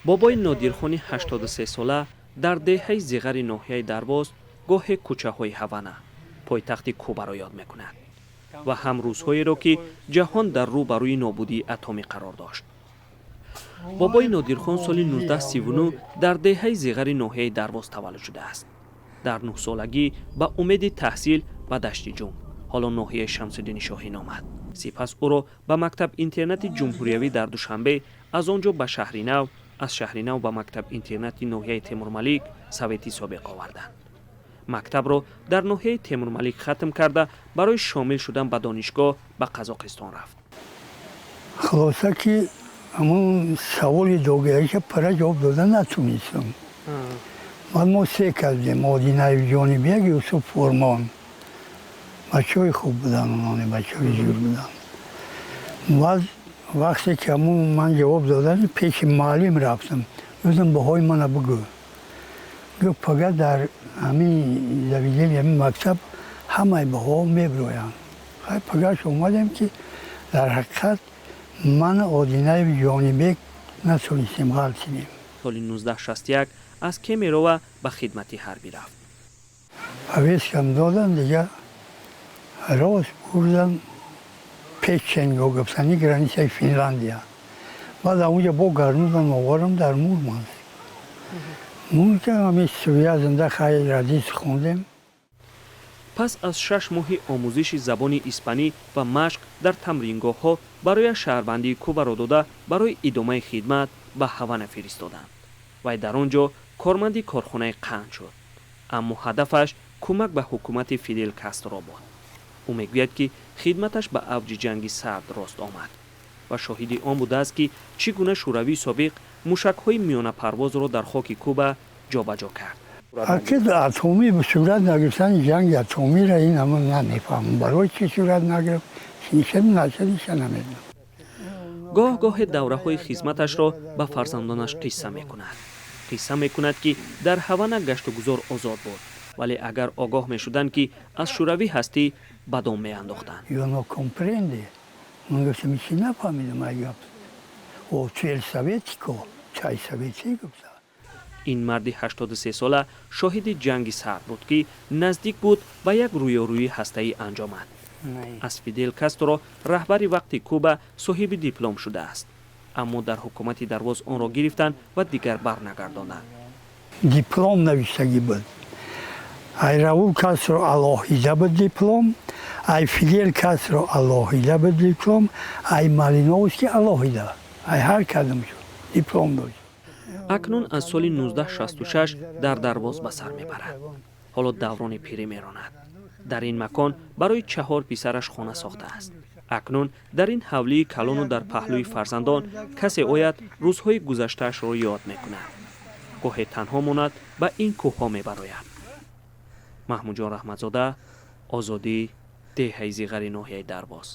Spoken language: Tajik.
Бобои Нодирхони 83-сола дар деҳаи Зиғари ноҳияи Дарвоз гоҳе кӯчаҳои Ҳавана, пойтахти Кубаро, ёд мекунад ва ҳам рӯзҳоеро, ки ҷаҳон дар рӯ ба рӯи нобудии атомӣ қарор дошт. Бобои Нодирхон соли 1939 дар деҳаи Зиғари ноҳияи Дарвоз таваллуд шудааст. Дар 9-солагӣ ба умеди таҳсил ба Дашти Ҷум, ҳоло ноҳияи Шамсуддини Шоҳин, омад. Сипас ӯро ба мактаб интернати ҷумҳуриявӣ дар Душанбе, аз он ҷо ба Шаҳри Нав, аз Шаҳри Нав ба мактаб интернати ноҳияи Темурмалик, Совети собиқ, оварданд. Мактабро дар ноҳияи Темурмалик хатм карда, барои шомил шудан ба донишгоҳ ба Қазоқистон рафт. Хулоса, ки ҳамун саволи догираша пара ҷавоб дода натунистам. Баъд мо се кас будем: Одинаев Ҷонибек, Юсуф Фурмон. Бачаҳои хуб буданд, ононе бачаҳои зур буданд. Баъд вақте ки ҳамун ман ҷавоб додам, пеши муаллим рафтам, гуфтам: «Баҳои мана бигӯ». Гуфт: «Пага дар ҳамин заведение, ҳамин мактаб ҳамаи баҳоҳо мебироянд». Хай, пагаш омадем, ки дар ҳақиқат ман, Одинаев Ҷонибек натонистем, ғалтидем. Соли 1961 аз Кемерова ба хидмати ҳарбӣ рафт. Повесткам додан, дига рост бурдан Печенго, гуфтани границаи Финляндия. Баъд онҷа бо гарнудан оварам дар Мурманск. Мурманск ҳами связында, хай, радист хондем. Пас аз 6 моҳи омӯзиши забони испанӣ ва машқ дар тамрингоҳҳо, барояш шаҳрвандии Кубаро дода, барои идомаи хидмат ба Ҳавана фиристоданд. Вай дар он ҷо корманди корхонаи қанд шуд, аммо ҳадафаш кӯмак ба ҳукумати Фидел Кастро буд. Ӯ мегӯяд, ки хидматаш ба авҷи Ҷанги Сард рост омад ва шоҳиди он будааст, ки чӣ гуна Шӯравии собиқ мушакҳои миёнапарвозро дар хоки Куба ҷобаҷо кард. Акид атомӣ сурат нагирифтани ҷанги атомиро ин ҳама намефаҳмам, барои чӣ сурат нагирифт, шид нашадиша намедонам. Гоҳ гоҳе давраҳои хизматашро ба фарзандонаш қисса мекунад. Қисса мекунад, ки дар Ҳавана гаштугузор озод буд, вале агар огоҳ мешуданд, ки аз Шӯравӣ ҳастӣ, ба дом меандохтанд. Yo no comprende. Ман гуфтам: «Чӣ нафаҳмидам ай гап?» «О, ту эл советико, чай советӣ», гуфта. Ин марди 83-сола шоҳиди Ҷанги Сард буд, ки наздик буд ба як рӯёрӯии ҳастаӣ анҷомад. Аз Фидел Кастро, раҳбари вақти Куба, соҳиби диплом шудааст, аммо дар ҳукумати Дарвоз онро гирифтанд ва дигар барнагардонданд. Диплом навиштагӣ буд. Ай Раул Кастро алоҳида буд диплом, ай Фидел Кастро алоҳида буд диплом, ай Малиновский алоҳида, ай ҳар кадом шуд диплом дошт. Акнун аз соли 1966 дар Дарвоз ба сар мебарад. Ҳоло даврони пирӣ меронад. Дар ин макон барои чаҳор писараш хона сохтааст. Акнун дар ин ҳавлии калону дар паҳлӯи фарзандон касе ояд, рӯзҳои гузаштаашро ёд мекунад. Гоҳе танҳо монад, ба ин кӯҳҳо мебарояд. Маҳмудҷон Раҳматзода, Озодӣ, деҳаи Зиғари ноҳияи Дарвоз.